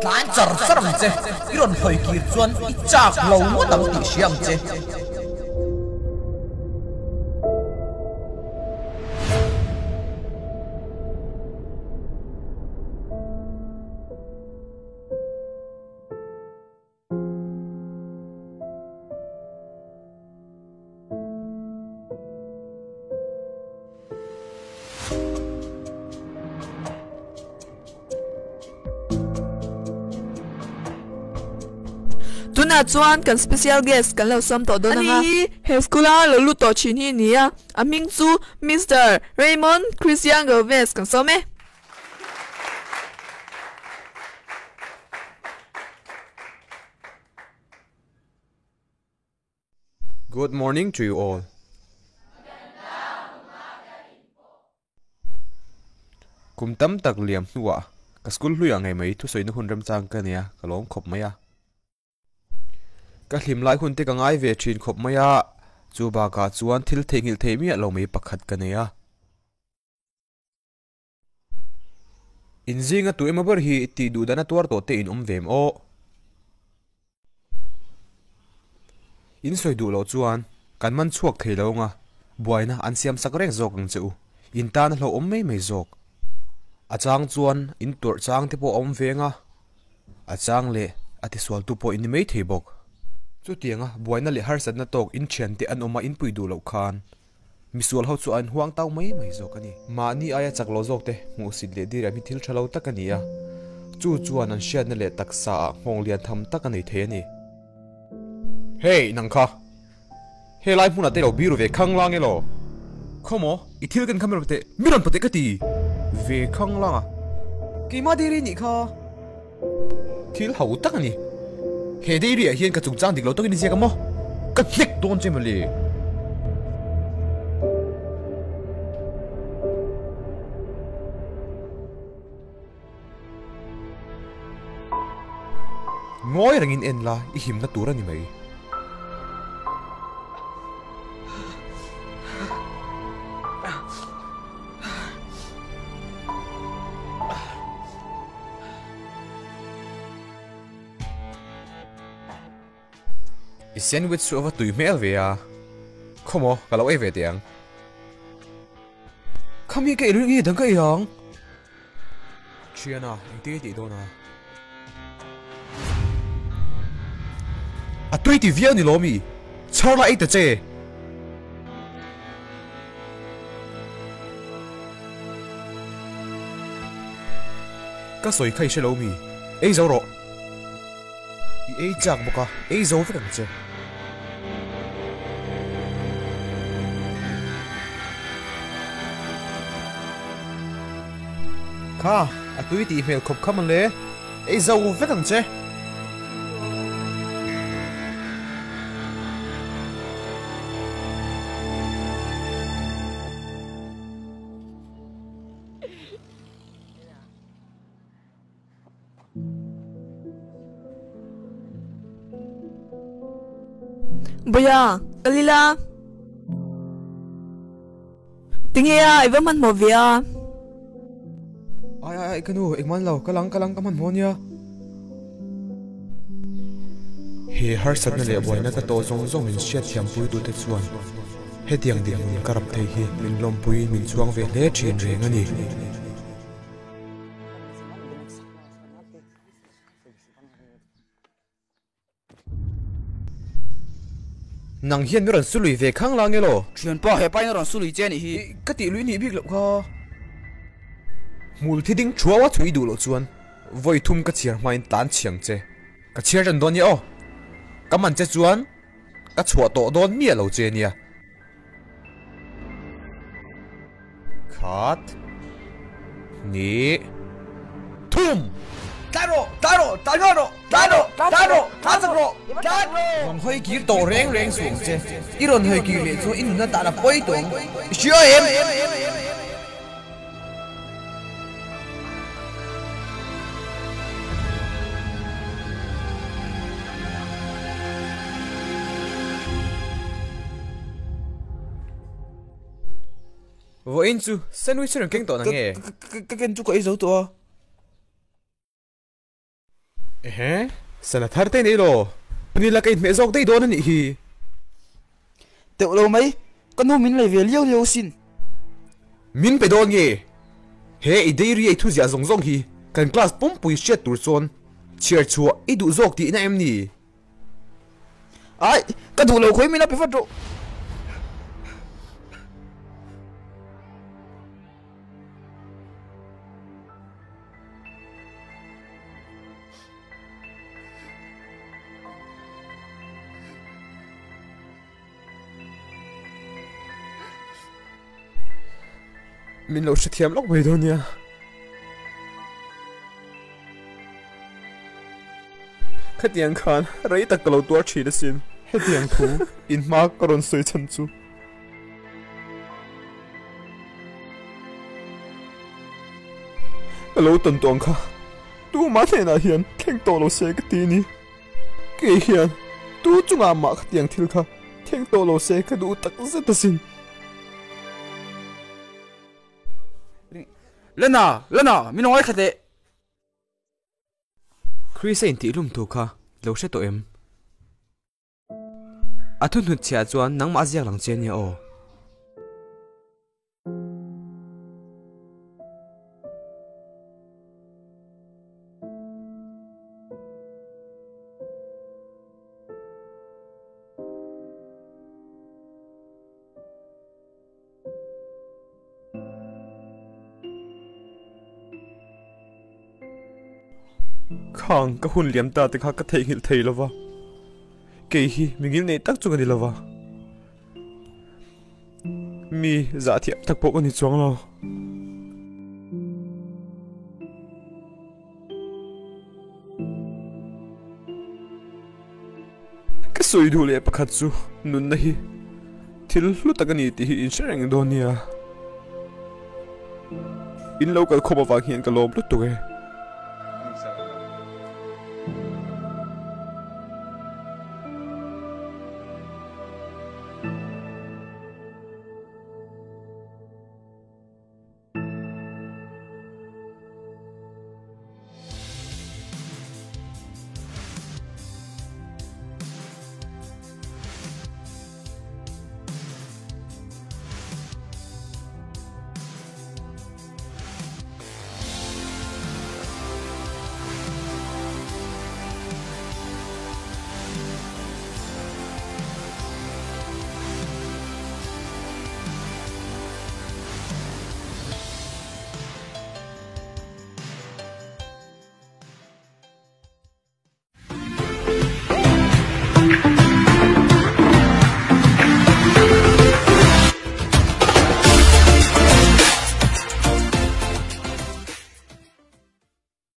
Tlan char char ang che, i rawn hawi kir chuan i chak lo ngawt ang tih hria ang che. Tunah chuan kan special guest kan lo sawm tawh dawn ang a. Ani hi he school a lo lut tawh thin hi a ni a, a hming chu Mister Raymond Christian Galvez kan sawm e. Good morning to you all. Kum tam tak liam hnuah ka school hluiah ngei mai thusawina hun remchang ka nei a, ka lawm khawp mai a. Ka hlim lai hun te ka ngai ve thin khawp mai a, chu bakah chuan thil theihnghilh theih miah lo mai pakhat ka nei a. Inzinga tu emaw ber hi tih duh dana tuar tawh te in awm ve em aw? In sawi duh loh chuan kan man chhuak thei lo anga buaina an siam sak reng zawk ang che u. In tan a hlauhawm mai mai zawk. A chang chuan in tuarh chang te pawh a awm ve anga a chang leh a tisualtu pawh in ni mai thei bawk. Chutianga buaina leh harsatna tawk in thiante an awm a in pui duh loh khan Misual ho chu an huang tau mai mai zawk a ni. Mahni aia chak lo zawk te hmuh sit leh dir em hi thil tha lo tak a ni a, chu chuan an hriatna leh taksa ah nghawng lian tham tak a nei thei a ni. Hey, nang kha! Helai hmunah te lo biru ve khang lang elaw? Khawmaw, i thil ken kha mi rawn teh, mi rawn pawh teh ka ti ve khang lang a. Keimah dairy nih kha thil ho tak a ni. He dairy ah hian ka chungchang dik lo takin i ziak a maw? Ka hnek dawn che mawle. Ngawi rengin en la, i himna tur a ni mai. I sandwich chu a va tui hmel ve a, khawmaw ka lo ei ve teh ang. Khami ka ei luih nge dang ka ei ang? Thiana, engtin i tih dawn a? A tui ti viau ni lo mi? Chhar la ei ta che! Ka sawi kha i hre lo mi? Ei zo rawh. I ei chak bawk a, ei zo vek ang che. Kha, a tui tih hmel khawp kha mawle, ei zo vek ang che. Bawia, ka lila. Tinge a, i va hmanhmawh ve a. Ai ai ai ka nu, engman lo, ka lang ka lang ka hmanhmawh ania. He harsatna leh buaina ka tawh zawng zawng min hriatthiampui tute chuan hetiang dinhmun ka rap thei hi min lawmpuiin min chhuang ve hle thin reng a ni. Nang hian mi rawn su lui ve khang la nge law? Thianpa, hepa in a rawn su lui che a nih hi. Ka tih lui nih bik loh kha. Hmul thi ding thuau a chhui duh loh chuan vawi thum ka chhiar hmain tlan chhiang che. Ka chhiar tan dawn nia aw. Ka man che chuan ka chhuah tawh dawn miah lo che nia. Khat hnih thum! Tlai rawh! Tlai rawh! Tlai nghal rawh! Tlai rawh! Tlai rawh! Tlai chak rawh! Tlai rawh! Rawn hawi kir tawh reng reng suh ang che. I rawn hawi kir leh chuan i nunna tan a pawi tawh ang. I hria em? Vawiin chu sandwich rawn keng tawh na nge? Ka ken chu ka ei zo tawh a. Ehe, sana thar te nei lo. Nila ka inhmeh zawk daih dawn a nih hi. Teuh lo mai, ka nu min lei ve liau liau asin. Min pe dawn nge? He i diary a i thuziah zawng zawng hi kan class pumpui hriat tur chuan chhiar chhuah i duh zawk tihna em ni? Ai, ka duh lo khawi min a pe vat rawh. Min lo hrethiam lawk mai dawn nia. Khatiang khan rei tak ka lo tuar thin asin. Hetiang thu in hma ka rawn sawi chhan chu. Ka lo tawn tawh ang kha. Tumah hnenah hian thleng tawh lo se ka ti a ni. Kei hian tu chungah mah khatiang thil kha thleng tawh lo se ka duh tak zet asin. Lana! Lana! Min ngaithla teh! Chris a intihlum thu kha lo hre tawh em? A thu hnutchhiah chuan nangmah a ziak lang che ania aw. Khang ka hun liam ta te kha ka theihnghilh thei lo va, kei hi mi ngil nei tak chu ka ni lo va, mi zah thiam tak pawh ka ni chuang lo. Ka sawi duh leh pakhat chu nunna hi thil hlu tak a ni tih hi in hre reng dawn nia. In lo kal khawm avang hian ka lawm lutuk e.